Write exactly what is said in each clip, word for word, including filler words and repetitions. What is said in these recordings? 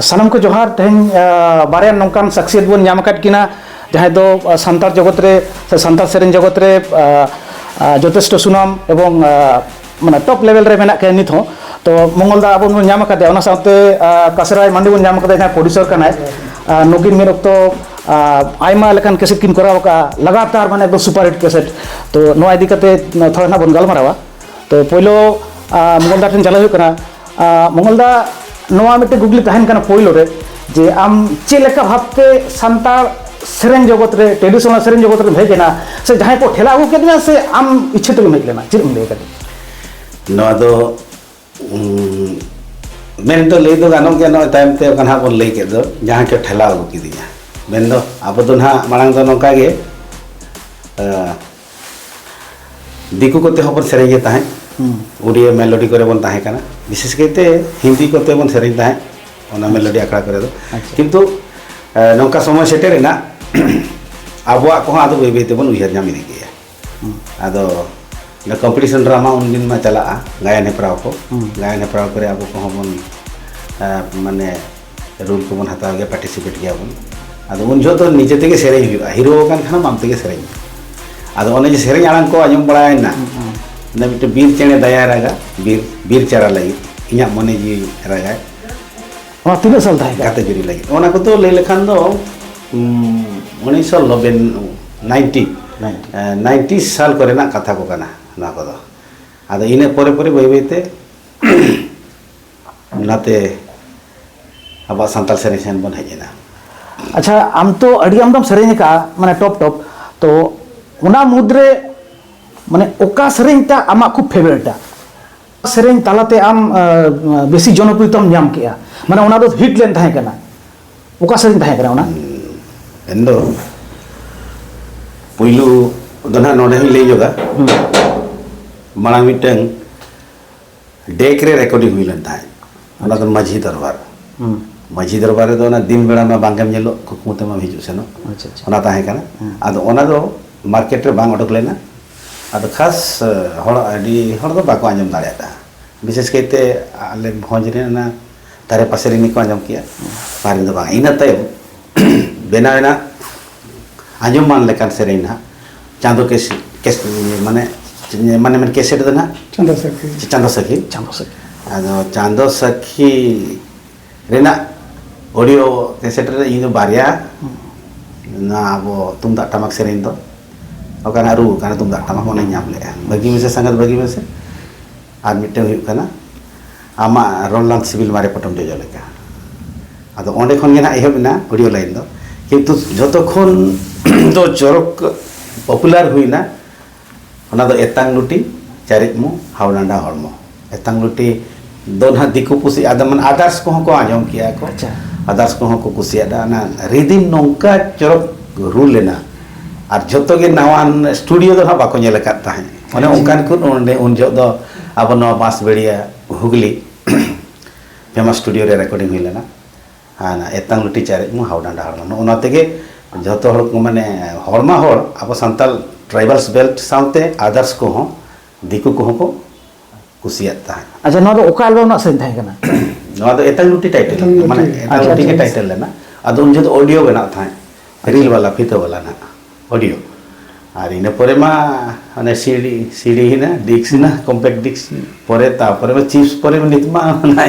ᱥᱟᱱᱟᱢ ᱠᱚ ᱡᱚᱦᱟᱨ᱾ ᱛᱮᱦᱮᱧ ᱵᱟᱨᱭᱟ ᱱᱚᱝᱠᱟᱱ ᱥᱟᱠᱥᱤᱭᱟᱛ ᱵᱚᱱ ᱧᱟᱢ ᱟᱠᱟᱫ ᱠᱤᱱᱟ, ᱡᱟᱦᱟᱸᱭ ᱫᱚ ᱥᱟᱱᱛᱟᱲ ᱡᱚᱜᱚᱛ ᱨᱮ ᱥᱮ ᱥᱟᱱᱛᱟᱲ ᱥᱮᱨᱮᱧ ᱡᱚᱜᱚᱛ ᱨᱮ ᱡᱚᱛᱷᱮᱥᱴᱚ ᱥᱩᱱᱟᱢ ᱮᱵᱚᱝ ᱢᱟᱱᱮ ᱴᱚᱯ ᱞᱮᱵᱮᱞ ᱨᱮ ᱢᱮᱱᱟᱜ ᱠᱤᱱᱟ ᱱᱤᱛ ᱦᱚᱸ᱾ ᱛᱚ ᱢᱚᱝᱜᱚᱞ ᱫᱟ ᱟᱵᱚ ᱵᱚᱱ ᱧᱟᱢ ᱟᱠᱟᱫᱮᱭᱟ, ᱚᱱᱟ ᱥᱟᱶᱛᱮ ᱠᱟᱥᱨᱟᱭ ᱢᱟᱱᱰᱤ ᱵᱚᱱ ᱧᱟᱢ ᱟᱠᱟᱫᱮᱭᱟ, ᱡᱟᱦᱟᱸᱭ ᱯᱨᱚᱰᱭᱩᱥᱟᱨ ᱠᱟᱱᱟᱭ᱾ ᱱᱩᱠᱤᱱ ᱢᱤᱫ ᱚᱠᱛᱚ ᱟᱭᱢᱟ ᱞᱮᱠᱟᱱ ᱠᱮᱥᱮᱴ ᱠᱤᱱ ᱠᱚᱨᱟᱣ ᱟᱠᱟᱫᱼᱟ, ᱞᱟᱜᱟᱛᱟᱨ ᱢᱟᱱᱮ ᱮᱠᱫᱚᱢ ᱥᱩᱯᱟᱨ ᱦᱤᱴ ᱠᱮᱥᱮᱴ᱾ ᱛᱚ ᱱᱚᱣᱟ ᱤᱫᱤ ᱠᱟᱛᱮ ᱛᱷᱚᱲᱟ ᱱᱟᱜ ᱵᱚᱱ ᱜᱟᱞᱢᱟᱨᱟᱣᱟ᱾ ᱛᱚ ᱯᱳᱭᱞᱳ ᱢᱚᱝᱜᱚᱞ ᱫᱟ ᱴᱷᱮᱱ ᱪᱟᱞᱟᱣ ᱦᱩᱭᱩᱜ ᱠᱟᱱᱟ᱾ ᱢᱚᱝᱜᱚᱞ ᱫᱟ, ᱱᱚᱣᱟ ᱢᱤᱫᱴᱮᱱ ᱠᱩᱠᱞᱤ ᱛᱟᱦᱮᱱ ᱠᱟᱱᱟ ᱯᱳᱭᱞᱳ ᱨᱮ, ᱡᱮ ᱟᱢ ᱪᱮᱫ ᱞᱮᱠᱟ ᱵᱷᱟᱵᱛᱮ ᱥᱟᱱᱛᱟᱲ ᱥᱮᱨᱮᱧ ᱡᱚᱜᱚᱛ ᱨᱮ, ᱴᱨᱮᱰᱤᱥᱚᱱᱟᱞ ᱥᱮᱨᱮᱧ ᱡᱚᱜᱚᱛ ᱨᱮᱢ ᱦᱮᱡ ᱮᱱᱟ, ᱥᱮ ᱡᱟᱦᱟᱸᱭ ᱠᱚ ᱴᱷᱮᱞᱟᱣ ᱟᱹᱜᱩ ᱠᱮᱫ ᱢᱮᱭᱟ, ᱥᱮ ᱟᱢ ᱤᱪᱪᱷᱟᱹ ᱛᱮᱜᱮᱢ ᱦᱮᱡ ᱞᱮᱱᱟ? ᱪᱮᱫ ᱮᱢ ᱞᱟᱹᱭᱟ ᱠᱟᱹᱴᱤᱡ? ᱱᱚᱣᱟ ᱫᱚ ᱩᱸ, ᱢᱮᱱ ᱫᱚ ᱞᱟᱹᱭ ᱫᱚ ᱜᱟᱱᱚᱜ ᱜᱮᱭᱟ, ᱱᱚᱜᱼᱚᱭ ᱛᱟᱭᱚᱢ ᱛᱮ ᱚᱠᱟ ᱱᱟᱦᱟᱜ ᱵᱚᱱ ᱞᱟᱹᱭ ᱠᱮᱫ ᱫᱚ, ᱡᱟᱦᱟᱸ ᱠᱚ ᱴᱷᱮᱞᱟᱣ ᱟᱹᱜᱩ ᱠᱤᱫᱤᱧᱟ᱾ ᱢᱮᱱ ᱫᱚ ᱟᱵᱚ ᱫᱚ ᱱᱟᱦᱟᱜ ᱢᱟᱲᱟᱝ ᱫᱚ ᱱᱚᱝᱠᱟ ᱜᱮ, ᱟᱸ, ᱫᱤᱠᱩ ᱠᱚᱛᱮ ᱦᱚᱸᱵᱚᱱ ᱥᱮᱨᱮᱧ ᱜᱮ ᱛᱟᱦᱮᱸᱫ᱾ ᱩᱲᱤᱭᱟ ᱢᱮᱞᱳᱰᱤ ᱠᱚᱨᱮ ᱵᱚᱱ ᱛᱟᱦᱮᱸ ᱠᱟᱱᱟ, ᱵᱤᱥᱮᱥ ᱠᱟᱭᱛᱮ ᱦᱤᱱᱫᱤ ᱠᱚᱛᱮ ᱵᱚᱱ ᱥᱮᱨᱮᱧ ᱛᱟᱦᱮᱸᱫ᱾ ᱚᱱᱟ ᱢᱮᱞᱳᱰᱤ ᱟᱠᱷᱲᱟ ᱠᱚᱨᱮ ᱫᱚ᱾ ᱟᱪᱪᱷᱟ᱾ ᱠᱤᱱᱛᱩ ᱮ, ᱱᱚᱝᱠᱟ ᱥᱚᱢᱚᱭ ᱥᱮᱴᱮᱨ ᱮᱱᱟ, ᱟᱵᱚᱣᱟᱜ ᱠᱚᱦᱚᱸ ᱟᱫᱚ ᱵᱟᱹᱭ ᱵᱟᱹᱭ ᱛᱮᱵᱚᱱ ᱩᱭᱦᱟᱹᱨ ᱧᱟᱢ ᱤᱫᱤ ᱠᱮᱜᱼᱟ᱾ ᱟᱫᱚ ᱚᱱᱟ ᱠᱚᱢᱯᱤᱴᱤᱥᱚᱱ ᱰᱨᱟᱢᱟ ᱩᱱᱫᱤᱱ ᱢᱟ ᱪᱟᱞᱟᱜᱼᱟ, ᱜᱟᱭᱟᱱ ᱦᱮᱯᱨᱟᱣ ᱠᱚ᱾ ᱜᱟᱭᱟᱱ ᱦᱮᱯᱨᱟᱣ ᱠᱚᱨᱮ ᱟᱵᱚ ᱠᱚᱦᱚᱸ ᱵᱚᱱ, ᱮ, ᱢᱟᱱᱮ ᱨᱳᱞ ᱠᱚᱵᱚᱱ ᱦᱟᱛᱟᱣ ᱜᱮᱭᱟ, ᱯᱟᱨᱴᱤᱥᱤᱯᱮᱴ ᱜᱮᱭᱟᱵᱚᱱ᱾ ᱟᱫᱚ ᱩᱱ ᱡᱚᱦᱚᱜ ᱫᱚ ᱱᱤᱡᱮ ᱛᱮᱜᱮ ᱥᱮᱨᱮᱧ ᱦᱩᱭᱩᱜᱼᱟ, ᱦᱤᱨᱳ ᱟᱠᱟᱱ ᱠᱷᱟᱱᱮᱢ ᱟᱢ ᱛᱮᱜᱮ ᱥᱮᱨᱮᱧ ᱢᱮ᱾ ᱟᱫᱚ ᱚᱱᱮ ᱡᱮ ᱥᱮᱨᱮᱧ ᱟᱲᱟᱝ ᱠᱚ ᱟᱸᱡᱚᱢ ᱵᱟᱲᱟᱭᱮᱱᱟ, ᱚᱱᱮ ᱢᱤᱫᱴᱮᱱ ᱵᱤᱨ ᱪᱮᱬᱮ ᱫᱟᱭᱟᱭ ᱨᱟᱜᱟ, ᱵᱤᱨ, ᱵᱤᱨ ᱪᱟᱨᱟ ᱞᱟᱹᱜᱤᱫ, ᱤᱧᱟᱹᱜ ᱢᱚᱱᱮ ᱡᱤᱣᱤ ᱨᱟᱜᱟᱭ᱾ ᱚᱱᱟ ᱛᱤᱱᱟᱹᱜ ᱥᱟᱞ ᱛᱟᱦᱮᱸ ᱠᱟᱱᱟ? ᱜᱟᱛᱮ ᱡᱩᱨᱤ ᱞᱟᱹᱜᱤᱫ᱾ ᱚᱱᱟ ᱠᱚᱫᱚ ᱞᱟᱹᱭ ᱞᱮᱠᱷᱟᱱ ᱫᱚ, ᱩᱢ, ᱩᱱᱤᱥᱥᱚ ᱱᱚᱵᱵᱳᱭ, ᱱᱟᱭᱤᱱᱴᱤ, ᱱᱟᱭᱤᱱᱴᱤ᱾ ᱮ, ᱱᱟᱭᱤᱱᱴᱤ ᱥᱟᱞ ᱠᱚᱨᱮᱱᱟᱜ ᱠᱟᱛᱷᱟ ᱠᱚ ᱠᱟᱱᱟ ᱱᱚᱣᱟ ᱠᱚᱫᱚ᱾ ᱟᱫᱚ ᱤᱱᱟᱹ ᱯᱚᱨᱮ ᱯᱚᱨᱮ ᱵᱟᱹᱭ ᱵᱟᱹᱭ ᱛᱮ ᱱᱟᱛᱮ ᱟᱵᱚᱣᱟᱜ ᱥᱟᱱᱛᱟᱲ ᱥᱮᱨᱮᱧ ᱥᱮᱱ ᱵᱚᱱ ᱦᱮᱡ ᱮᱱᱟ᱾ ᱟᱪᱪᱷᱟ, ᱟᱢ ᱛᱚ ᱟᱹᱰᱤ ᱟᱢᱫᱟᱢ ᱥᱮᱨᱮᱧ ᱟᱠᱟᱫᱼᱟ, ᱢᱟᱱᱮ ᱴᱚᱯ ᱴᱚᱯ, ᱛᱚ ᱚᱱᱟ ᱢᱩᱫᱽᱨᱮ ᱢᱟᱱᱮ ᱚᱠᱟ ᱥᱮᱨᱮᱧ ᱴᱟᱜ ᱟᱢᱟᱜ ᱠᱷᱩᱵ ᱯᱷᱮᱵᱟᱨᱮᱴᱟ? ᱥᱮᱨᱮᱧ ᱛᱟᱞᱟᱛᱮ ᱟᱢ, ᱟ, ᱵᱮᱥᱤ ᱡᱚᱱᱚᱯᱨᱤᱭᱚᱛᱟᱢ ᱧᱟᱢ ᱠᱮᱜᱼᱟ, ᱢᱟᱱᱮ ᱚᱱᱟ ᱫᱚ ᱦᱤᱴ ᱞᱮᱱ ᱛᱟᱦᱮᱸ ᱠᱟᱱᱟ, ᱚᱠᱟ ᱥᱮᱨᱮᱧ ᱛᱟᱦᱮᱸ ᱠᱟᱱᱟ ᱚᱱᱟ? ᱢᱮᱱᱫᱚ ᱯᱩᱭᱞᱩ ᱫᱚ ᱱᱟᱦᱟᱜ ᱱᱚᱰᱮ ᱦᱚᱸᱧ ᱞᱟᱹᱭ ᱧᱚᱜᱟ᱾ ᱢᱟᱲᱟᱝ ᱢᱤᱫᱴᱟᱝ ᱰᱮᱠ ᱨᱮ ᱨᱮᱠᱚᱨᱰᱤᱝ ᱦᱩᱭ ᱞᱮᱱ ᱛᱟᱦᱮᱸᱫ, ᱚᱱᱟ ᱫᱚ ᱢᱟᱹᱡᱷᱤ ᱫᱚᱨᱵᱟᱨ᱾ ᱢᱟᱹᱡᱷᱤ ᱫᱚᱨᱵᱟᱨ ᱨᱮᱫᱚ ᱚᱱᱟ ᱫᱤᱱ ᱵᱮᱲᱟ ᱢᱟ ᱵᱟᱝ ᱜᱮᱢ ᱧᱮᱞᱚᱜ, ᱠᱩᱠᱢᱩ ᱛᱮᱢᱟᱢ ᱦᱤᱡᱩᱜ ᱥᱮᱱᱚᱜ᱾ ᱟᱪᱪᱷᱟ, ᱟᱪᱪᱷᱟ᱾ ᱚᱱᱟ ᱛᱟᱦᱮᱸ ᱠᱟᱱᱟ᱾ ᱟᱫᱚ ᱚᱱᱟ ᱫᱚ ᱢᱟᱨᱠᱮᱴ ᱨᱮ ᱵᱟᱝ ᱚᱰᱚᱠ ᱞᱮᱱᱟ᱾ ᱟᱫᱚ ᱠᱷᱟᱥ, ᱮ, ᱦᱚᱲ, ᱟᱹᱰᱤ ᱦᱚᱲ ᱫᱚ ᱵᱟᱠᱚ ᱟᱸᱡᱚᱢ ᱫᱟᱲᱮᱭᱟᱫᱟ᱾ ᱵᱤᱥᱮᱥ ᱠᱟᱭᱛᱮ ᱟᱞᱮ ᱵᱷᱚᱸᱡᱽ ᱨᱮᱱ ᱚᱱᱟ ᱫᱷᱟᱨᱮ ᱯᱟᱥᱮ ᱨᱮᱱ ᱠᱚ ᱟᱸᱡᱚᱢ ᱠᱮᱜᱼᱟ᱾ ᱵᱟᱦᱨᱮ ᱫᱚ ᱵᱟᱝ᱾ ᱤᱱᱟᱹ ᱛᱟᱭᱚᱢ ᱵᱮᱱᱟᱣ ᱮᱱᱟ ᱟᱸᱡᱚᱢ ᱢᱟᱱ ᱞᱮᱠᱟᱱ ᱥᱮᱨᱮᱧ ᱱᱟᱦᱟᱜ, ᱪᱟᱸᱫᱚ ᱠᱮᱥ-, ᱠᱮᱥ-, ᱢᱟᱱᱮ, ᱢᱟᱱᱮ ᱢᱮᱱ ᱠᱮᱥᱮᱴ ᱫᱚ ᱱᱟᱦᱟᱜ ᱪᱟᱸᱫᱚ ᱥᱟᱹᱠᱷᱤ᱾ ᱪᱟᱸᱫᱚ ᱥᱟᱹᱠᱷᱤ᱾ ᱪᱟᱸᱫᱚ ᱥᱟᱹᱠᱷᱤ᱾ ᱟᱫᱚ ᱪᱟᱸᱫᱚ ᱥᱟᱹᱠᱷᱤ ᱨᱮᱱᱟᱜ ᱚᱰᱤᱭᱳ ᱠᱮᱥᱮᱴ ᱨᱮ ᱤᱧ ᱫᱚ ᱵᱟᱨᱭᱟ, ᱱᱚᱣᱟ ᱟᱵᱚ ᱛᱩᱢᱫᱟᱜ ᱴᱟᱢᱟᱠ ᱥᱮᱨᱮᱧ ᱫᱚ, ᱚᱠᱟᱱᱟᱜ ᱨᱩ ᱠᱟᱱᱟ ᱛᱩᱢᱫᱟᱜ ᱴᱟᱢᱟᱠ, ᱚᱱᱟᱧ ᱧᱟᱢ ᱞᱮᱜᱼᱟ᱾ ᱵᱷᱟᱹᱜᱤ ᱢᱮᱥᱮ ᱥᱟᱸᱜᱟᱛ ᱵᱷᱟᱹᱜᱤ ᱢᱮᱥᱮ᱾ ᱟᱨ ᱢᱤᱫᱴᱟᱝ ᱦᱩᱭᱩᱜ ᱠᱟᱱᱟ ᱟᱢᱟᱜ ᱨᱚᱲ ᱞᱟᱸᱫᱟ ᱥᱤᱵᱤᱞ ᱢᱟᱨᱮ ᱯᱚᱴᱚᱢ ᱡᱚᱡᱚ ᱞᱮᱠᱟ᱾ ᱟᱫᱚ ᱚᱸᱰᱮ ᱠᱷᱚᱱ ᱜᱮ ᱱᱟᱦᱟᱜ ᱮᱦᱚᱵ ᱮᱱᱟ ᱚᱰᱤᱭᱳ ᱞᱟᱭᱤᱱ ᱫᱚ᱾ ᱠᱤᱱᱛᱩ ᱡᱚᱛᱚ ᱠᱷᱚᱱ ᱫᱚ ᱪᱚᱨᱚᱠ ᱯᱚᱯᱩᱞᱟᱨ ᱦᱩᱭᱱᱟ ᱚᱱᱟ ᱫᱚ ᱮᱛᱟᱝ ᱞᱩᱴᱤ, ᱪᱟᱨᱮᱡ ᱢᱩ, ᱦᱟᱣ ᱰᱟᱸᱰᱟ ᱦᱚᱲᱢᱚ᱾ ᱮᱛᱟᱝ ᱞᱩᱴᱤ ᱫᱚ ᱱᱟᱦᱟᱜ ᱫᱤᱠᱩ ᱯᱩᱥᱤ, ᱟᱫᱚ ᱢᱟᱱᱮ others ᱠᱚᱦᱚᱸ ᱠᱚ ᱟᱸᱡᱚᱢ ᱠᱮᱜᱼᱟ ᱠᱚ᱾ ᱟᱪᱪᱷᱟ᱾ Others ᱠᱚᱦᱚᱸ ᱠᱚ ᱠᱩᱥᱤᱭᱟᱫᱟ᱾ ᱚᱱᱟ ᱨᱤᱫᱤᱢ ᱱᱚᱝᱠᱟ ᱪᱚᱨᱚᱠ ᱨᱩ ᱞᱮᱱᱟ᱾ ᱟᱨ ᱡᱷᱚᱛᱚ ᱜᱮ ᱱᱟᱣᱟᱱ ᱥᱴᱩᱰᱤᱭᱳ ᱫᱚ ᱱᱟᱦᱟᱜ ᱵᱟᱠᱚ ᱧᱮᱞ ᱟᱠᱟᱫ ᱛᱟᱦᱮᱸᱫ᱾ ᱚᱱᱮ ᱟᱪᱪᱷᱟ᱾ ᱚᱱᱠᱟᱱ ᱠᱚ ᱚᱸᱰᱮ ᱩᱱ ᱡᱚᱦᱚᱜ ᱫᱚ ᱟᱵᱚ ᱱᱚᱣᱟ ᱵᱟᱸᱥᱵᱮᱲᱤᱭᱟ ᱦᱩᱜᱽᱞᱤ ᱯᱷᱮᱢᱟᱥ ᱥᱴᱩᱰᱤᱭᱳ ᱨᱮ ᱨᱮᱠᱚᱨᱰᱤᱝ ᱦᱩᱭ ᱞᱮᱱᱟ᱾ ᱟᱨ ᱮᱛᱟᱝ ᱞᱩᱴᱤ ᱪᱟᱨᱮᱡ ᱢᱩ ᱦᱟᱣ ᱰᱟᱸᱰᱟ ᱦᱚᱲᱢᱚ, ᱱᱚᱜᱼᱚ ᱱᱚᱣᱟ ᱛᱮᱜᱮ ᱡᱷᱚᱛᱚ ᱦᱚᱲ ᱠᱚ, ᱢᱟᱱᱮ, ᱦᱚᱲᱢᱟ ᱦᱚᱲ, ᱟᱵᱚ ᱥᱟᱱᱛᱟᱞ ᱴᱨᱟᱭᱵᱟᱞᱥ ᱵᱮᱞᱴ ᱥᱟᱶᱛᱮ others ᱠᱚᱦᱚᱸ, ᱫᱤᱠᱩ ᱠᱚᱦᱚᱸ ᱠᱚ ᱠᱩᱥᱤᱭᱟᱫ ᱛᱟᱦᱮᱸᱫ᱾ ᱟᱪᱪᱷᱟ, ᱱᱚᱣᱟ ᱫᱚ ᱚᱠᱟ ᱟᱞᱵᱟᱢ ᱨᱮᱱᱟᱜ ᱥᱮᱨᱮᱧ ᱛᱟᱦᱮᱸ ᱠᱟᱱᱟ? ᱱᱚᱣᱟ ᱫᱚ ᱮᱛᱟᱝ ᱞᱩᱴᱤ ᱴᱟᱭᱴᱮᱞ, ᱮᱛᱟᱝ ᱞᱩᱴᱤ᱾ ᱢᱟᱱᱮ, ᱮᱛᱟᱝ ᱟᱪᱪᱷᱟ, ᱞᱩᱴᱤ ᱜᱮ ᱟᱪᱪᱷᱟ᱾ ᱴᱟᱭᱴᱮᱞ ᱞᱮᱱᱟ᱾ ᱟᱫᱚ ᱩᱱ ᱡᱚᱦᱚᱜ ᱫᱚ ᱚᱰᱤᱭᱳ ᱵᱮᱱᱟᱜ ᱛᱟᱦᱮᱸᱫ, ᱨᱤᱞ ᱵᱟᱞᱟ, ᱯᱷᱤᱛᱟᱹ ᱵᱟᱞᱟ ᱱᱟᱜ ᱚᱰᱤᱭᱳ᱾ ᱟᱨ ᱤᱱᱟᱹ ᱯᱚᱨᱮ ᱢᱟ ᱚᱱᱮ ᱥᱤᱰᱤ, ᱥᱤᱰᱤ ᱦᱮᱱᱟᱜ, ᱰᱤᱥᱠ ᱦᱮᱱᱟᱜ, ᱠᱚᱢᱯᱮᱠᱴ ᱰᱤᱥᱠ, ᱯᱚᱨᱮ, ᱛᱟᱯᱚᱨᱮ ᱢᱟ ᱪᱤᱯᱥ, ᱯᱚᱨᱮ ᱢᱟ ᱱᱤᱛ ᱢᱟ ᱚᱱᱟ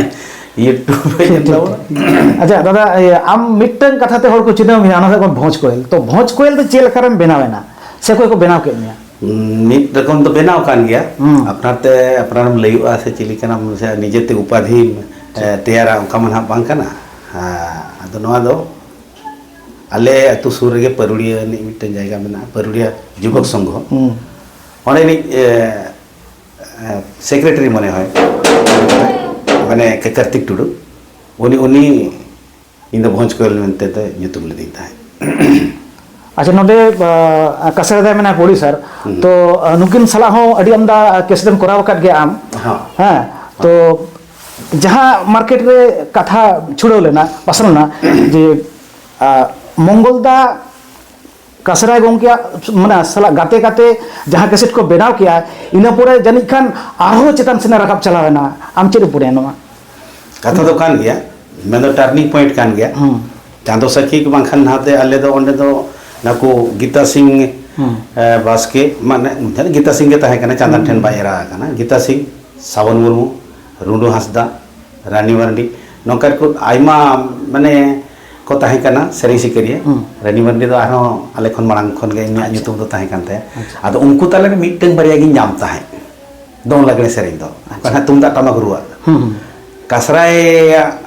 YouTube ᱨᱮ ᱴᱷᱤᱠ, ᱧᱮᱞ ᱴᱷᱤᱠ, ᱛᱟᱵᱚᱱᱟ᱾ ᱴᱷᱤᱠ᱾ ᱟᱪᱪᱷᱟ ᱫᱟᱫᱟ, ᱤᱭᱟᱹ, ᱟᱢ ᱢᱤᱫᱴᱟᱝ ᱠᱟᱛᱷᱟ ᱛᱮ ᱦᱚᱲ ᱠᱚ ᱪᱤᱱᱦᱟᱹᱣ ᱢᱮᱭᱟ, ᱚᱱᱟ ᱫᱚ ᱦᱩᱭᱩᱜ ᱠᱟᱱᱟ ᱵᱷᱚᱸᱡᱽ ᱠᱚᱭᱮᱞ᱾ ᱛᱚ ᱵᱷᱚᱸᱡᱽ ᱠᱚᱭᱮᱞ ᱫᱚ ᱪᱮᱫ ᱞᱮᱠᱟ ᱨᱮᱢ ᱵᱮᱱᱟᱣ ᱮᱱᱟ? ᱥᱮ ᱚᱠᱚᱭ ᱠᱚ ᱵᱮᱱᱟᱣ ᱠᱮᱫ ᱢᱮᱭᱟ? ᱢᱤᱫ ᱨᱚᱠᱚᱢ ᱫᱚ ᱵᱮᱱᱟᱣ ᱠᱟᱱ ᱜᱮᱭᱟ᱾ ᱦᱩᱸ᱾ ᱟᱯᱱᱟᱨ ᱛᱮ ᱟᱯᱱᱟᱨᱮᱢ ᱞᱟᱹᱭᱚᱜᱼᱟ ᱥᱮ ᱪᱤᱞᱤ ᱠᱟᱱᱟᱢ ᱥᱮ ᱱᱤᱡᱮᱛᱮ ᱩᱯᱟᱫᱷᱤᱢ, ᱮ, ᱛᱮᱭᱟᱨᱟ, ᱚᱱᱠᱟ ᱢᱟ ᱱᱟᱦᱟᱜ ᱵᱟᱝ ᱠᱟᱱᱟ᱾ ᱦᱮᱸ, ᱟᱫᱚ ᱱᱚᱣᱟ ᱫᱚ ᱟᱞᱮ ᱟᱹᱛᱩ ᱥᱩᱨ ᱨᱮᱜᱮ ᱯᱟᱹᱨᱩᱲᱤᱭᱟᱹ ᱨᱤᱱᱤᱡ ᱢᱤᱫᱴᱮᱱ ᱡᱟᱭᱜᱟ ᱢᱮᱱᱟᱜᱼᱟ, ᱯᱟᱹᱨᱩᱲᱤᱭᱟᱹ ᱡᱩᱵᱚᱠ ᱥᱚᱝᱜᱷᱚ᱾ ᱦᱩᱸ᱾ ᱚᱸᱰᱮᱱᱤᱡ, ᱮ, ᱮ, ᱥᱮᱠᱨᱮᱴᱟᱨᱤ ᱢᱚᱱᱮ ᱦᱚᱭ, ᱢᱟᱱᱮ ᱠᱟᱹᱨᱛᱤᱠ ᱴᱩᱰᱩ, ᱩᱱᱤ, ᱩᱱᱤ ᱤᱧ ᱫᱚ ᱵᱷᱚᱸᱡᱽ ᱠᱚᱭᱮᱞ ᱢᱮᱱᱛᱮ ᱫᱚ ᱧᱩᱛᱩᱢ ᱞᱤᱫᱤᱧ ᱛᱟᱦᱮᱸᱫ᱾ ᱟᱪᱪᱷᱟ, ᱱᱚᱰᱮ, ᱟ, ᱠᱟᱥᱨᱟ ᱨᱮ ᱢᱮᱱᱟᱭ ᱯᱨᱚᱰᱭᱩᱥᱟᱨ, ᱦᱩᱸ᱾ ᱛᱚ, ᱟ, ᱱᱩᱠᱤᱱ ᱥᱟᱞᱟᱜ ᱦᱚᱸ ᱟᱹᱰᱤ ᱟᱢᱫᱟ ᱠᱮᱥᱮᱴ ᱮᱢ ᱠᱚᱨᱟᱣ ᱟᱠᱟᱫ ᱜᱮᱭᱟ ᱟᱢ᱾ ᱦᱚᱸ᱾ ᱦᱮᱸ, ᱛᱚ, ᱡᱟᱦᱟᱸ ᱢᱟᱨᱠᱮᱴ ᱨᱮ ᱠᱟᱛᱷᱟ ᱪᱷᱩᱲᱟᱹᱣ ᱞᱮᱱᱟ, ᱯᱟᱥᱱᱟᱣ ᱞᱮᱱᱟ, ᱡᱮ, ᱟ, ᱢᱚᱝᱜᱚᱞ ᱫᱟ ᱠᱟᱥᱨᱟᱭ ᱜᱚᱢᱠᱮᱭᱟᱜ, ᱢᱟᱱᱮ, ᱥᱟᱞᱟᱜ ᱜᱟᱛᱮ ᱠᱟᱛᱮ ᱡᱟᱦᱟᱸ ᱠᱮᱥᱮᱴ ᱠᱚ ᱵᱮᱱᱟᱣ ᱠᱮᱜᱼᱟ, ᱤᱱᱟᱹ ᱯᱚᱨᱮ ᱡᱟᱹᱱᱤᱡ ᱠᱷᱟᱱ ᱟᱨᱦᱚᱸ ᱪᱮᱛᱟᱱ ᱥᱮᱱᱮ ᱨᱟᱠᱟᱵ ᱪᱟᱞᱟᱣ ᱮᱱᱟ᱾ ᱟᱢ ᱪᱮᱫ ᱮᱢ ᱯᱩᱱᱭᱟ ᱱᱚᱣᱟ? ᱠᱟᱛᱷᱟ ᱫᱚ ᱠᱟᱱ ᱜᱮᱭᱟ, ᱢᱮᱱᱫᱚ ᱴᱟᱨᱱᱤᱝ ᱯᱚᱭᱮᱱᱴ ᱠᱟᱱ ᱜᱮᱭᱟ᱾ ᱦᱩᱸ᱾ ᱪᱟᱸᱫᱚ ᱥᱟᱹᱠᱷᱤ ᱵᱟᱝᱠᱷᱟᱱ ᱱᱟᱛᱮ ᱟᱞᱮ ᱫᱚ ᱚᱸᱰᱮ ᱫᱚ ᱱᱟᱠᱩ ᱜᱤᱛᱟ ᱥᱤᱝ, ᱦᱩᱸ᱾ ᱮ, ᱵᱟᱥᱠᱮ, ᱢᱟᱱᱮ ᱜᱤᱛᱟ ᱥᱤᱝ ᱜᱮ ᱛᱟᱦᱮᱸ ᱠᱟᱱᱟ, ᱪᱟᱸᱫᱟᱱ ᱦᱩᱸ᱾ ᱴᱷᱮᱱ ᱵᱟᱭ ᱮᱨᱟ ᱟᱠᱟᱱᱟ᱾ ᱜᱤᱛᱟ ᱥᱤᱝ, ᱥᱟᱵᱚᱱ ᱢᱩᱨᱢᱩ, ᱨᱩᱸᱰᱩ ᱦᱟᱸᱥᱫᱟ, ᱨᱟᱱᱤ ᱢᱟᱨᱰᱤ, ᱱᱚᱝᱠᱟ ᱠᱚ ᱟᱭᱢᱟ, ᱢᱟᱱᱮ, ᱠᱚ ᱛᱟᱦᱮᱸ ᱠᱟᱱᱟ ᱥᱮᱨᱮᱧ ᱥᱤᱠᱟᱹᱨᱤᱭᱟᱹ᱾ ᱦᱩᱸ᱾ ᱨᱟᱱᱤ ᱢᱟᱨᱰᱤ ᱫᱚ ᱟᱨᱦᱚᱸ ᱟᱞᱮ ᱠᱷᱚᱱ ᱢᱟᱲᱟᱝ ᱠᱷᱚᱱ ᱜᱮ ᱩᱱᱤᱭᱟᱜ ᱟᱪᱪᱷᱟ᱾ ᱧᱩᱛᱩᱢ ᱫᱚ ᱛᱟᱦᱮᱸ ᱠᱟᱱ ᱛᱟᱭᱟ᱾ ᱟᱪᱪᱷᱟ᱾ ᱟᱫᱚ ᱩᱱᱠᱩ ᱛᱟᱞᱟᱨᱮ ᱢᱤᱫᱴᱟᱝ ᱵᱟᱨᱭᱟ ᱜᱤᱧ ᱧᱟᱢ ᱛᱟᱦᱮᱸᱫ ᱫᱚᱝ ᱞᱟᱜᱽᱲᱮ ᱥᱮᱨᱮᱧ ᱫᱚ, ᱟᱪᱪᱷᱟ᱾ ᱚᱠᱟ ᱛᱩᱢᱫᱟᱜ ᱴᱟᱢᱟᱠ ᱨᱩᱣᱟᱜ᱾ ᱦᱩᱸ, ᱦᱩᱸ᱾ ᱠᱟᱥᱨᱟᱭᱟᱜ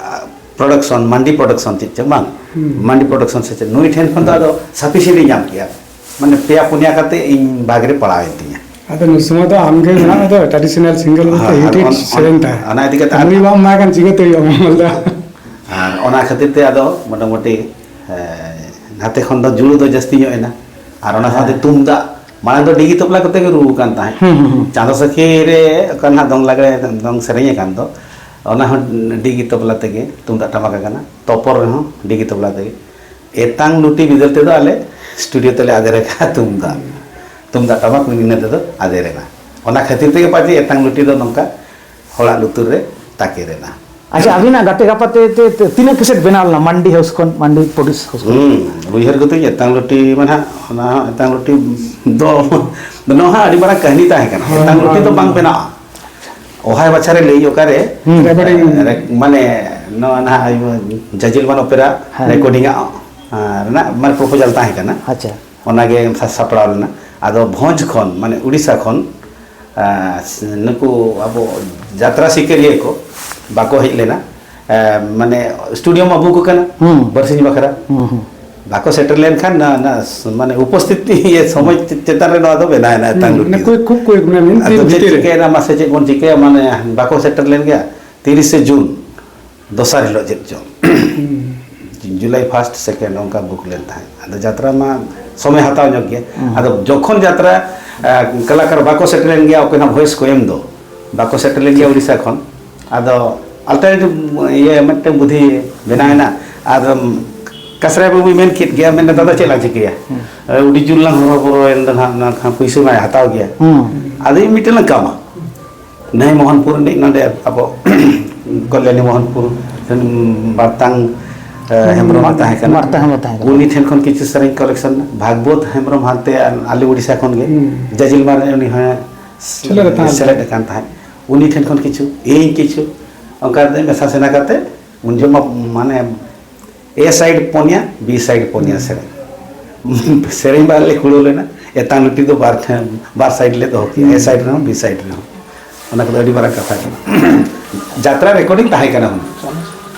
ᱯᱨᱚᱰᱟᱠᱥᱚᱱ, ᱢᱟᱱᱰᱤ ᱯᱨᱚᱰᱟᱠᱥᱚᱱ ᱪᱮᱫ ᱪᱚᱝ ᱵᱟᱝ? ᱦᱩᱸ᱾ ᱢᱟᱱᱰᱤ ᱯᱨᱚᱰᱟᱠᱥᱚᱱ ᱥᱮ ᱪᱮᱫ, ᱱᱩᱭ ᱴᱷᱮᱱ ᱠᱷᱚᱱ ᱫᱚ ᱟᱫᱚ ᱥᱟᱯᱷᱤᱥᱤᱭᱮᱱᱴ ᱤᱧ ᱧᱟᱢ ᱠᱮᱜᱼᱟ᱾ ᱢᱟᱱᱮ ᱯᱮᱭᱟ ᱯᱩᱱᱭᱟ ᱠᱟᱛᱮ ᱤᱧ ᱵᱷᱟᱜᱽ ᱨᱮ ᱯᱟᱲᱟᱣᱮᱱ ᱛᱤᱧᱟ᱾ ᱟᱫᱚ ᱱᱩᱭ ᱥᱚᱢᱚᱭ ᱫᱚ ᱟᱢᱜᱮ ᱢᱮᱱᱟᱜ ᱢᱮ ᱫᱚ, traditional singer ᱵᱚᱞᱛᱮ ᱦᱮᱸ, hit ᱟᱨ hit ᱚᱱ-, ᱚᱱ-, ᱥᱮᱨᱮᱧ ᱛᱟᱦᱮᱸᱫ᱾ ᱚᱱᱟ ᱤᱫᱤ ᱠᱟᱛᱮ ᱟᱨ ᱱᱩᱭ ᱵᱟᱢ ᱮᱢᱟᱭ ᱠᱟᱱ ᱪᱤᱠᱟᱹᱛᱮ ᱦᱩᱭᱩᱜᱼᱟ ᱢᱟ ᱞᱟᱹᱭ ᱢᱮ? ᱟᱨ ᱚᱱᱟ ᱠᱷᱟᱹᱛᱤᱨ ᱛᱮ ᱟᱫᱚ ᱢᱚᱴᱟᱢᱩᱴᱤ, ᱮ, ᱱᱟᱛᱮ ᱠᱷᱚᱱ ᱫᱚ ᱡᱩᱲᱩ ᱫᱚ ᱡᱟᱹᱥᱛᱤ ᱧᱚᱜ ᱮᱱᱟ᱾ ᱟᱨ ᱚᱱᱟ ᱥᱟᱶᱛᱮ ᱦᱮᱸ᱾ ᱛᱩᱢᱫᱟᱜ, ᱢᱟᱲᱟᱝ ᱫᱚ ᱰᱤᱜᱤ ᱛᱚᱵᱞᱟ ᱠᱚᱛᱮ ᱜᱮ ᱨᱩ ᱠᱟᱱ ᱛᱟᱦᱮᱸᱫ᱾ ᱦᱩᱸ, ᱦᱩᱸ, ᱦᱩᱸ᱾ ᱪᱟᱸᱫᱚ ᱥᱟᱹᱠᱷᱤ ᱨᱮ ᱚᱠᱟ ᱱᱟᱦᱟᱜ ᱫᱚᱝ ᱞᱟᱜᱽᱲᱮ ᱫᱚᱝ ᱥᱮᱨᱮᱧ ᱟᱠᱟᱱ ᱫᱚ, ᱚᱱᱟ ᱦᱚᱸ ᱰᱤᱜᱤ ᱛᱚᱵᱞᱟ ᱛᱮᱜᱮ ᱛᱩᱢᱫᱟᱜ ᱴᱟᱢᱟᱠ ᱟᱠᱟᱱᱟ᱾ ᱛᱚᱯᱚᱨ ᱨᱮᱦᱚᱸ ᱰᱤᱜᱤ ᱛᱚᱵᱞᱟ ᱛᱮᱜᱮ᱾ ᱮᱛᱟᱝ ᱞᱩᱴᱤ ᱵᱤᱫᱟᱹᱞ ᱛᱮᱫᱚ ᱟᱞᱮ ᱥᱴᱩᱰᱤᱭᱳ ᱛᱮᱞᱮ ᱟᱫᱮᱨ ᱟᱠᱟᱫᱼᱟ ᱛᱩᱢᱫᱟᱜ᱾ ᱛᱩᱢᱫᱟᱜ ᱴᱟᱢᱟᱠ ᱤᱱᱟᱹ ᱛᱮᱫᱚ ᱟᱫᱮᱨ ᱮᱱᱟ᱾ ᱚᱱᱟ ᱠᱷᱟᱹᱛᱤᱨ ᱛᱮᱜᱮ ᱯᱟᱪᱮ ᱮᱛᱟᱝ ᱞᱩᱴᱤ ᱫᱚ ᱱᱚᱝᱠᱟ ᱦᱚᱲᱟᱜ ᱞᱩᱛᱩᱨ ᱨᱮ ᱛᱟᱠᱮᱨ ᱮᱱᱟ᱾ ᱟᱪᱪᱷᱟ, ᱟᱹᱵᱤᱱᱟᱜ ᱜᱟᱛᱮ ᱜᱟᱯᱟᱛᱮ ᱛᱮ, ᱛᱮ, ᱛᱤᱱᱟᱹᱜ ᱠᱮᱥᱮᱴ ᱵᱮᱱᱟᱣ ᱞᱮᱱᱟ ᱢᱟᱱᱰᱤ ᱦᱟᱣᱩᱥ ᱠᱷᱚᱱ, ᱢᱟᱱᱰᱤ ᱯᱨᱚᱰᱩᱥ ᱦᱟᱣᱩᱥ ᱠᱷᱚᱱ? ᱦᱩᱸ, ᱩᱭᱦᱟᱹᱨ ᱠᱟᱛᱮ ᱮᱛᱟᱝ ᱞᱩᱴᱤ ᱢᱟ ᱱᱟᱦᱟᱜ, ᱚᱱᱟ ᱦᱚᱸ ᱮᱛᱟᱝ ᱞᱩᱴᱤ ᱫᱚ, ᱱᱚᱣᱟ ᱦᱚᱸ ᱟᱹᱰᱤ ᱢᱟᱨᱟᱝ ᱠᱟᱹᱦᱱᱤ ᱛᱟᱦᱮᱸ ᱠᱟᱱᱟ᱾ ᱦᱮᱸ, ᱮᱛᱟᱝ ᱞᱩᱴᱤ ᱫᱚ ᱦᱮᱸ᱾ ᱵᱟᱝ ᱵᱮᱱᱟᱜᱼᱟ᱾ ᱚᱦᱟᱭ ᱵᱟᱪᱷᱟ ᱨᱮ ᱞᱟᱹᱭ ᱚᱠᱟᱨᱮ, ᱦᱩᱸ᱾ ᱨᱮᱠᱚᱨᱰᱤᱝ᱾ ᱨᱮᱠ-, ᱢᱟᱱᱮ ᱱᱚᱣᱟ ᱱᱟᱦᱟᱜ ᱡᱟᱡᱤᱞ ᱵᱟᱱ ᱚᱯᱮᱨᱟ ᱦᱮᱸ᱾ ᱨᱮᱠᱚᱨᱰᱤᱝ ᱟᱜ, ᱟᱸ, ᱨᱮᱱᱟᱜ ᱢᱟᱱᱮ ᱯᱨᱚᱯᱳᱡᱟᱞ ᱛᱟᱦᱮᱸ ᱠᱟᱱᱟ᱾ ᱟᱪᱪᱷᱟ᱾ ᱚᱱᱟᱜᱮ ᱥᱟ-, ᱥᱟᱯᱲᱟᱣ ᱞᱮᱱᱟ᱾ ᱟᱫᱚ ᱵᱷᱚᱸᱡᱽ ᱠᱷᱚᱱ, ᱢᱟᱱᱮ ᱩᱲᱤᱥᱥᱟ ᱠᱷᱚᱱ, ᱟᱸ, ᱱᱩᱠᱩ ᱟᱵᱚ ᱡᱟᱛᱨᱟ ᱥᱤᱠᱟᱹᱨᱤᱭᱟᱹ ᱠᱚ ᱵᱟᱠᱚ ᱦᱮᱡ ᱞᱮᱱᱟ᱾ ᱮ, ᱢᱟᱱᱮ ᱥᱴᱩᱰᱤᱭᱳ ᱢᱟ ᱵᱩᱠ ᱟᱠᱟᱱᱟ ᱦᱩᱸ᱾ ᱵᱟᱨᱥᱤᱧ ᱵᱟᱠᱷᱨᱟ᱾ ᱦᱩᱸ, ᱦᱩᱸ᱾ ᱵᱟᱠᱚ ᱥᱮᱴᱮᱨ ᱞᱮᱱᱠᱷᱟᱱ ᱱᱟ-, ᱱᱟ-, ᱢᱟᱱᱮ ᱩᱯᱚᱥᱛᱷᱤᱛ ᱤᱭᱟᱹ ᱥᱚᱢᱚᱭ ᱪᱮᱛᱟᱱ ᱨᱮ ᱱᱚᱣᱟ ᱫᱚ ᱵᱮᱱᱟᱣ ᱮᱱᱟ ᱮᱛᱟᱝ ᱦᱩᱸ, ᱞᱩᱴᱤ ᱢᱟᱱᱮ ᱫᱚ᱾ ᱠᱷᱩᱵ, ᱠᱷᱩᱵ ᱠᱚᱭᱮᱠ ᱢᱤᱱᱤᱴ ᱟᱫᱚ ᱪᱮᱫ ᱵᱷᱤᱛᱤᱨ ᱨᱮ᱾ ᱪᱤᱠᱟᱹᱭᱮᱱᱟ ᱢᱟᱥᱮ, ᱪᱮᱫ ᱵᱚᱱ ᱪᱤᱠᱟᱹᱭᱟ? ᱢᱟᱱᱮ ᱵᱟᱠᱚ ᱥᱮᱴᱮᱨ ᱞᱮᱱ ᱜᱮᱭᱟ᱾ ᱛᱤᱨᱤᱥᱮ ᱡᱩᱱ, ᱫᱚᱥᱟᱨ ᱦᱤᱞᱳᱜ ᱪᱮᱫ ᱪᱚᱝ᱾ ᱦᱩᱸ᱾ ᱡᱩᱞᱟᱭ ᱯᱷᱟᱥᱴ, ᱥᱮᱠᱮᱱᱰ ᱚᱱᱠᱟ ᱵᱩᱠ ᱞᱮᱱ ᱛᱟᱦᱮᱸᱫ᱾ ᱟᱫᱚ ᱡᱟᱛᱨᱟ ᱢᱟ ᱥᱚᱢᱚᱭ ᱦᱟᱛᱟᱣ ᱧᱚᱜ ᱜᱮ᱾ ᱦᱩᱸ᱾ ᱟᱫᱚ ᱡᱚᱠᱷᱚᱱ ᱡᱟᱛᱨᱟ, ᱟ, ᱠᱟᱞᱟᱠᱟᱨ ᱵᱟᱠᱚ ᱥᱮᱴᱮᱨ ᱞᱮᱱ ᱜᱮᱭᱟ, ᱚᱠᱚᱭ ᱦᱚᱸ ᱵᱷᱚᱭᱮᱥ ᱠᱚ ᱮᱢ ᱫᱚ ᱵᱟᱠᱚ ᱥᱮᱴᱮᱨ ᱞᱮᱱ ᱜᱮᱭᱟ ᱩᱲᱤᱥᱥᱟ ᱠᱷᱚᱱ᱾ ᱟᱫᱚ ᱟᱞᱴᱟᱨᱱᱮᱴᱤᱵᱷ ᱤᱭᱟᱹ ᱢᱤᱫᱴᱮᱱ ᱵᱩᱫᱷᱤ ᱵᱮᱱᱟᱣ ᱮᱱᱟ᱾ ᱟᱨ, ᱩᱢ, ᱠᱟᱥᱨᱟᱭ ᱵᱟᱹᱵᱩᱭ ᱢᱮᱱ ᱠᱮᱫ ᱜᱮᱭᱟ, ᱢᱮᱱ ᱫᱟᱫᱟ ᱪᱮᱫ ᱞᱟᱝ ᱪᱤᱠᱟᱹᱭᱟ? ᱦᱩᱸ᱾ ᱟᱹᱰᱤ ᱡᱳᱨ ᱞᱟᱝ ᱦᱚᱨᱚᱵᱚᱨᱚᱭᱮᱱ ᱫᱚ ᱱᱟᱦᱟᱜ, ᱱᱟᱜ ᱠᱷᱟᱱ ᱯᱩᱭᱥᱟᱹ ᱢᱟᱭ ᱦᱟᱛᱟᱣ ᱜᱮᱭᱟ᱾ ᱦᱩᱸ᱾ ᱟᱫᱚ ᱢᱤᱫᱴᱮᱱ ᱞᱟᱝ ᱠᱟᱢᱟ᱾ ᱱᱟᱹᱭ ᱢᱳᱦᱚᱱᱯᱩᱨ ᱨᱤᱱᱤᱡ ᱱᱚᱰᱮ ᱟᱵᱚ ᱠᱚᱞᱭᱟᱱᱤ ᱢᱳᱦᱚᱱᱯᱩᱨ ᱨᱮᱱ ᱵᱟᱨᱛᱟᱝ, ᱮ, ᱦᱮᱢᱵᱨᱚᱢ ᱮ ᱛᱟᱦᱮᱸ ᱠᱟᱱᱟ᱾ ᱵᱟᱨᱛᱟᱝ ᱦᱮᱢᱵᱨᱚᱢ ᱛᱟᱦᱮᱸ ᱠᱟᱱᱟ᱾ ᱩᱱᱤ ᱴᱷᱮᱱ ᱠᱷᱚᱱ ᱠᱤᱪᱷᱩ ᱥᱮᱨᱮᱧ ᱠᱟᱞᱮᱠᱥᱚᱱ, ᱵᱷᱟᱜᱽᱵᱚᱛ ᱦᱮᱢᱵᱨᱚᱢ ᱦᱟᱱᱛᱮ ᱟᱞᱮ ᱩᱲᱤᱥᱥᱟ ᱠᱷᱚᱱ ᱜᱮ, ᱦᱩᱸ᱾ ᱡᱟᱡᱤᱞ ᱢᱟᱨ ᱨᱮ ᱩᱱᱤ ᱦᱚᱸ ᱥᱮᱞᱮᱫ ᱮ ᱛᱟᱦᱮᱸ ᱥᱮᱞᱮᱫ ᱞᱮᱱᱟ᱾ ᱟᱠᱟᱱ ᱛᱟᱦᱮᱸᱫ᱾ ᱩᱱᱤ ᱴᱷᱮᱱ ᱠᱷᱚᱱ ᱠᱤᱪᱷᱩ, ᱤᱧ ᱠᱤᱪᱷᱩ, ᱚᱱᱠᱟ ᱠᱟᱛᱮ ᱢᱮᱥᱟ ᱥᱮᱱᱟ ᱠᱟᱛᱮ ᱩᱱ ᱡᱚᱦᱚᱜ ᱢᱟ ᱢᱟᱱᱮ A side ᱯᱩᱱᱭᱟ, B side ᱯᱩᱱᱭᱟ ᱦᱩᱸ᱾ ᱥᱮᱨᱮᱧ᱾ ᱥᱮᱨᱮᱧ ᱵᱟᱝ ᱞᱮ ᱠᱩᱲᱟᱹᱣ ᱞᱮᱱᱟ, ᱮᱛᱟᱝ ᱞᱩᱴᱤ ᱫᱚ ᱵᱟᱨ ᱴᱷᱮᱱ, ᱵᱟᱨ side ᱞᱮ ᱫᱚᱦᱚ ᱠᱮᱜᱼᱟ, A side ᱨᱮᱦᱚᱸ, B side ᱨᱮᱦᱚᱸ᱾ ᱚᱱᱟ ᱠᱚᱫᱚ ᱟᱹᱰᱤ ᱢᱟᱨᱟᱝ ᱠᱟᱛᱷᱟ ᱠᱟᱱᱟ᱾ ᱡᱟᱛᱨᱟ recording ᱛᱟᱦᱮᱸ ᱠᱟᱱᱟ ᱦᱩᱱᱟᱹᱝ,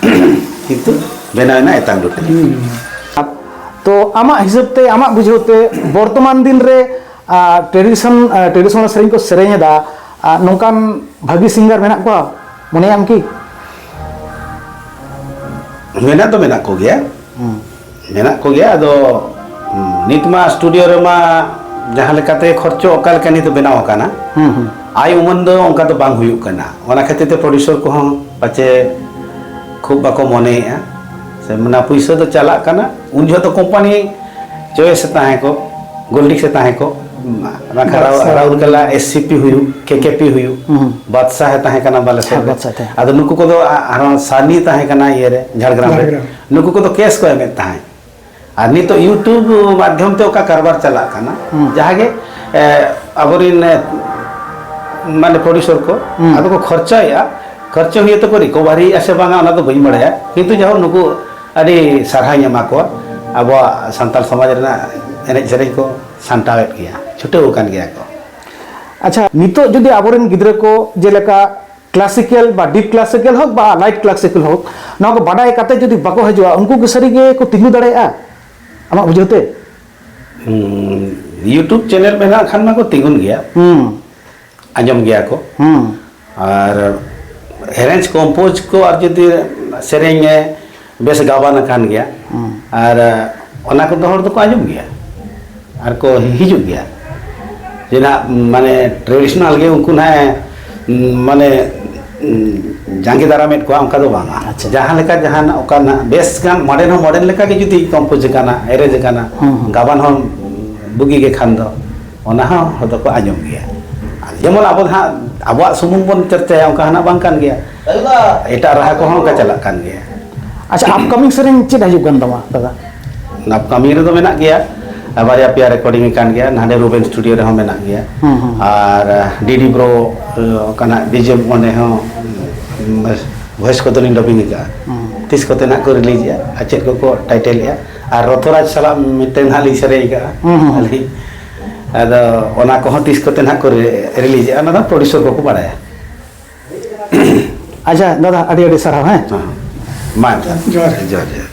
ᱠᱤᱱᱛᱩ ᱵᱮᱱᱟᱣ ᱮᱱᱟ ᱮᱛᱟᱝ ᱞᱩᱴᱤ᱾ ᱦᱩᱸ᱾ ᱛᱚ ᱟᱢᱟᱜ ᱦᱤᱥᱟᱹᱵ ᱛᱮ, ᱟᱢᱟᱜ ᱵᱩᱡᱷᱟᱹᱣ ᱛᱮ ᱵᱚᱨᱛᱚᱢᱟᱱ ᱫᱤᱱ ᱨᱮ, ᱟ, tradition, ᱟ, traditional ᱥᱮᱨᱮᱧ ᱠᱚ ᱥᱮᱨᱮᱧ ᱮᱫᱟ, ᱟ, ᱱᱚᱝᱠᱟᱱ ᱵᱷᱟᱹᱜᱤ singer ᱢᱮᱱᱟᱜ ᱠᱚᱣᱟ, ᱢᱚᱱᱮᱭᱟᱢ ᱠᱤ? ᱢᱮᱱᱟᱜ ᱫᱚ ᱢᱮᱱᱟᱜ ᱠᱚᱜᱮᱭᱟ᱾ ᱦᱩᱸ᱾ ᱢᱮᱱᱟᱜ ᱠᱚᱜᱮᱭᱟ, ᱟᱫᱚ, ᱦᱩᱸ, ᱱᱤᱛ ᱢᱟ studio ᱨᱮᱢᱟ ᱡᱟᱦᱟᱸ ᱞᱮᱠᱟᱛᱮ ᱠᱷᱚᱨᱪᱚ ᱚᱠᱟ ᱞᱮᱠᱟ ᱱᱤᱛ ᱵᱮᱱᱟᱣ ᱟᱠᱟᱱᱟ, ᱦᱩᱸ, ᱦᱩᱸ᱾ ᱟᱭ ᱩᱢᱟᱹᱱ ᱫᱚ ᱚᱱᱠᱟ ᱫᱚ ᱵᱟᱝ ᱦᱩᱭᱩᱜ ᱠᱟᱱᱟ᱾ ᱚᱱᱟ ᱠᱷᱟᱹᱛᱤᱨ ᱛᱮ producer ᱠᱚᱦᱚᱸ ᱯᱟᱪᱮ ᱠᱷᱩᱵ ᱵᱟᱠᱚ ᱢᱚᱱᱮᱭᱮᱫᱼᱟ, ᱥᱮ ᱢᱟᱱᱮ ᱯᱩᱭᱥᱟᱹ ᱫᱚ ᱪᱟᱞᱟᱜ ᱠᱟᱱᱟ᱾ ᱩᱱ ᱡᱚᱦᱚᱜ ᱫᱚ company choice ᱮ ᱛᱟᱦᱮᱸ ᱠᱚ, ᱜᱳᱞᱰᱤᱠᱥ ᱮ ᱛᱟᱦᱮᱸ ᱠᱚ, ᱵᱟᱝᱠᱷᱟᱱ Rahul, ᱵᱟᱫᱥᱟ᱾ Rahul ᱠᱮᱞᱟ, S C P ᱦᱩᱭᱩᱜ, K K P ᱦᱩᱭᱩᱜ, ᱦᱩᱸ, ᱦᱩᱸ᱾ ᱵᱟᱫᱥᱟ ᱮ ᱛᱟᱦᱮᱸ ᱠᱟᱱᱟ ᱵᱟᱞᱮᱥᱚᱨ ᱦᱮᱸ, ᱨᱮ᱾ ᱵᱟᱫᱥᱟ ᱛᱟᱦᱮᱸ᱾ ᱟᱫᱚ ᱱᱩᱠᱩ ᱠᱚᱫᱚ ᱟ-, ᱟᱨᱦᱚᱸ ᱥᱟᱱᱤ ᱛᱟᱦᱮᱸ ᱠᱟᱱᱟ ᱤᱭᱟᱹ ᱨᱮ, ᱡᱷᱟᱲᱜᱨᱟᱢ ᱨᱮ᱾ ᱡᱷᱟᱲᱜᱨᱟᱢ᱾ ᱱᱩᱠᱩ ᱠᱚᱫᱚ cash ᱠᱚ ᱮᱢᱮᱫ ᱛᱟᱦᱮᱸᱫ᱾ ᱟᱨ ᱱᱤᱛᱚᱜ YouTube ᱢᱟᱫᱽᱫᱷᱚᱢ ᱛᱮ ᱚᱠᱟ ᱠᱟᱨᱵᱟᱨ ᱪᱟᱞᱟᱜ ᱠᱟᱱᱟ, ᱦᱩᱸ᱾ ᱡᱟᱦᱟᱸ ᱜᱮ, ᱮ, ᱟᱵᱚᱨᱮᱱ, ᱮ, ᱢᱟᱱᱮ producer ᱠᱚ, ᱦᱩᱸ᱾ ᱟᱫᱚ ᱠᱚ ᱠᱷᱚᱨᱪᱟᱭᱮᱫᱼᱟ, ᱠᱷᱚᱨᱪᱟ ᱦᱩᱭᱩᱜ ᱛᱟᱠᱚ, recovery ᱭᱮᱫᱼᱟ ᱥᱮ ᱵᱟᱝᱟ, ᱚᱱᱟ ᱫᱚ ᱵᱟᱹᱧ ᱵᱟᱲᱟᱭᱟ, ᱠᱤᱱᱛᱩ ᱡᱟᱭᱦᱳᱠ ᱱᱩᱠᱩ ᱟᱹᱰᱤ ᱥᱟᱨᱦᱟᱣᱤᱧ ᱮᱢᱟ ᱠᱚᱣᱟ᱾ ᱟᱵᱚᱣᱟᱜ ᱥᱟᱱᱛᱟᱲ ᱥᱚᱢᱟᱡᱽ ᱨᱮᱱᱟᱜ ᱮᱱᱮᱡ ᱥᱮᱨᱮᱧ ᱠᱚ ᱥᱟᱢᱴᱟᱣᱮᱫ ᱜᱮᱭᱟ, ᱪᱷᱩᱴᱟᱹᱣ ᱟᱠᱟᱱ ᱜᱮᱭᱟ ᱠᱚ᱾ ᱟᱪᱪᱷᱟ, ᱱᱤᱛᱚᱜ ᱡᱩᱫᱤ ᱟᱵᱚᱨᱮᱱ ᱜᱤᱫᱽᱨᱟᱹ ᱠᱚ ᱡᱮᱞᱮᱠᱟ classical ᱵᱟ deep classical ᱦᱳᱠ ᱵᱟ light classical ᱦᱳᱠ, ᱱᱚᱣᱟ ᱠᱚ ᱵᱟᱰᱟᱭ ᱠᱟᱛᱮ ᱡᱩᱫᱤ ᱵᱟᱠᱚ ᱦᱤᱡᱩᱜᱼᱟ, ᱩᱱᱠᱩ ᱠᱤ ᱥᱟᱹᱨᱤ ᱜᱮ ᱠᱚ ᱛᱤᱸᱜᱩ ᱫᱟᱲᱮᱭᱟᱜᱼᱟ ᱟᱢᱟᱜ ᱵᱩᱡᱷᱟᱹᱣ ᱛᱮ? ᱦᱩᱸ, YouTube channel ᱢᱮᱱᱟᱜ ᱠᱷᱟᱱ ᱢᱟᱠᱚ ᱛᱤᱸᱜᱩᱱ ᱜᱮᱭᱟ᱾ ᱦᱩᱸ᱾ ᱟᱸᱡᱚᱢ ᱜᱮᱭᱟ ᱠᱚ᱾ ᱦᱩᱸ᱾ ᱟᱨ arrange compose ᱠᱚ ᱟᱨ ᱡᱩᱫᱤ ᱥᱮᱨᱮᱧ ᱮ ᱵᱮᱥ ᱜᱟᱵᱟᱱ ᱟᱠᱟᱱ ᱜᱮᱭᱟ, ᱦᱩᱸ᱾ ᱟᱨ ᱚᱱᱟ ᱠᱚᱫᱚ ᱦᱚᱲ ᱫᱚᱠᱚ ᱟᱸᱡᱚᱢ ᱜᱮᱭᱟ ᱟᱨ ᱠᱚ ᱦᱤᱡᱩᱜ ᱜᱮᱭᱟ᱾ ᱡᱮ ᱱᱟᱜ ᱢᱟᱱᱮ traditional ᱜᱮ ᱩᱱᱠᱩ ᱱᱟᱜ ᱮ, ᱢᱟᱱᱮ, ᱡᱟᱸᱜᱮ ᱫᱟᱨᱟᱢᱮᱫ ᱠᱚᱣᱟ, ᱚᱱᱠᱟ ᱫᱚ ᱵᱟᱝᱟ᱾ ᱟᱪᱪᱷᱟ᱾ ᱡᱟᱦᱟᱸ ᱞᱮᱠᱟ ᱡᱟᱦᱟᱱᱟᱜ ᱚᱠᱟ ᱱᱟᱜ ᱵᱮᱥ ᱜᱟᱱ modern ᱦᱚᱸ modern ᱞᱮᱠᱟ ᱜᱮ ᱡᱩᱫᱤ compose ᱟᱠᱟᱱᱟ, arrange ᱟᱠᱟᱱᱟ, ᱦᱩᱸ, ᱦᱩᱸ᱾ ᱜᱟᱵᱟᱱ ᱦᱚᱸ ᱵᱩᱜᱤ ᱜᱮ ᱠᱷᱟᱱ ᱫᱚ, ᱚᱱᱟ ᱦᱚᱸ ᱦᱚᱲ ᱫᱚᱠᱚ ᱟᱸᱡᱚᱢ ᱜᱮᱭᱟ᱾ ᱟᱨ ᱡᱮᱢᱚᱱ ᱟᱵᱚ ᱫᱚ ᱦᱟᱸᱜ ᱟᱵᱚᱣᱟᱜ ᱥᱩᱢᱩᱝ ᱵᱚᱱ ᱪᱚᱨᱪᱟᱭᱟ, ᱚᱱᱠᱟ ᱦᱟᱱᱟᱜ ᱵᱟᱝ ᱠᱟᱱ ᱜᱮᱭᱟ᱾ ᱮᱴᱟᱜ ᱨᱟᱦᱟ ᱠᱚᱦᱚᱸ ᱚᱱᱠᱟ ᱪᱟᱞᱟᱜ ᱠᱟᱱ ᱜᱮᱭᱟ᱾ ᱟᱪᱪᱷᱟ, ᱟᱯᱠᱟᱢᱤᱝ ᱥᱮᱨᱮᱧ ᱪᱮᱫ ᱦᱤᱡᱩᱜ ᱠᱟᱱ ᱛᱟᱢᱟ ᱫᱟᱫᱟ? ᱟᱯᱠᱟᱢᱤᱝ ᱨᱮᱫᱚ ᱢᱮᱱᱟᱜ ᱜᱮᱭᱟ, ᱵᱟᱨᱭᱟ ᱯᱮᱭᱟ ᱨᱮᱠᱚᱨᱰᱤᱝ ᱟᱠᱟᱱ ᱜᱮᱭᱟ, ᱱᱟᱰᱮ ᱨᱩᱵᱮᱱ ᱥᱴᱩᱰᱤᱭᱳ ᱨᱮᱦᱚᱸ ᱢᱮᱱᱟᱜ ᱜᱮᱭᱟ᱾ ᱦᱩᱸ, ᱦᱩᱸ᱾ ᱟᱨ ᱰᱤᱰᱤ ᱵᱨᱳ ᱚᱱᱠᱟᱱᱟᱜ ᱵᱤᱡᱮᱢ ᱚᱸᱰᱮ ᱦᱚᱸ ᱵᱷᱚᱭᱮᱥ ᱠᱚᱫᱚᱞᱤᱧ ᱰᱚᱵᱤᱝ ᱟᱠᱟᱫᱼᱟ᱾ ᱦᱩᱸ᱾ ᱛᱤᱥ ᱠᱚᱛᱮ ᱱᱟᱦᱟᱜ ᱠᱚ ᱨᱤᱞᱤᱡᱮᱜᱼᱟ ᱟᱨ ᱪᱮᱫ ᱠᱚᱠᱚ ᱴᱟᱭᱴᱮᱞᱮᱜᱼᱟ, ᱟᱨ ᱨᱚᱛᱚᱨᱟᱡᱽ ᱥᱟᱞᱟᱜ ᱢᱤᱫᱴᱮᱱ ᱱᱟᱦᱟᱜ ᱞᱤᱧ ᱥᱮᱨᱮᱧ ᱟᱠᱟᱫᱼᱟ᱾ ᱦᱩᱸ, ᱦᱩᱸ, ᱦᱩᱸ᱾ ᱟᱹᱞᱤᱧ ᱟᱫᱚ ᱚᱱᱟ ᱠᱚᱦᱚᱸ ᱛᱤᱥ ᱠᱚᱛᱮ ᱱᱟᱦᱟᱜ ᱠᱚ ᱨᱤᱞᱤᱡᱮᱜᱼᱟ, ᱚᱱᱟ ᱫᱚ ᱯᱨᱚᱰᱭᱩᱥᱚᱨ ᱠᱚᱠᱚ ᱵᱟᱲᱟᱭᱟ᱾ ᱟᱪᱪᱷᱟ ᱫᱟᱫᱟ, ᱟᱹᱰᱤ ᱟᱹᱰᱤ ᱥᱟᱨᱦᱟᱣ᱾ ᱦᱮᱸ, ᱦᱮᱸ᱾ ᱢᱟ ᱮᱱᱠᱷᱟᱱ᱾ ᱡᱚᱦᱟᱨ᱾ ᱡᱚᱦᱟᱨ, ᱡᱚᱦᱟᱨ᱾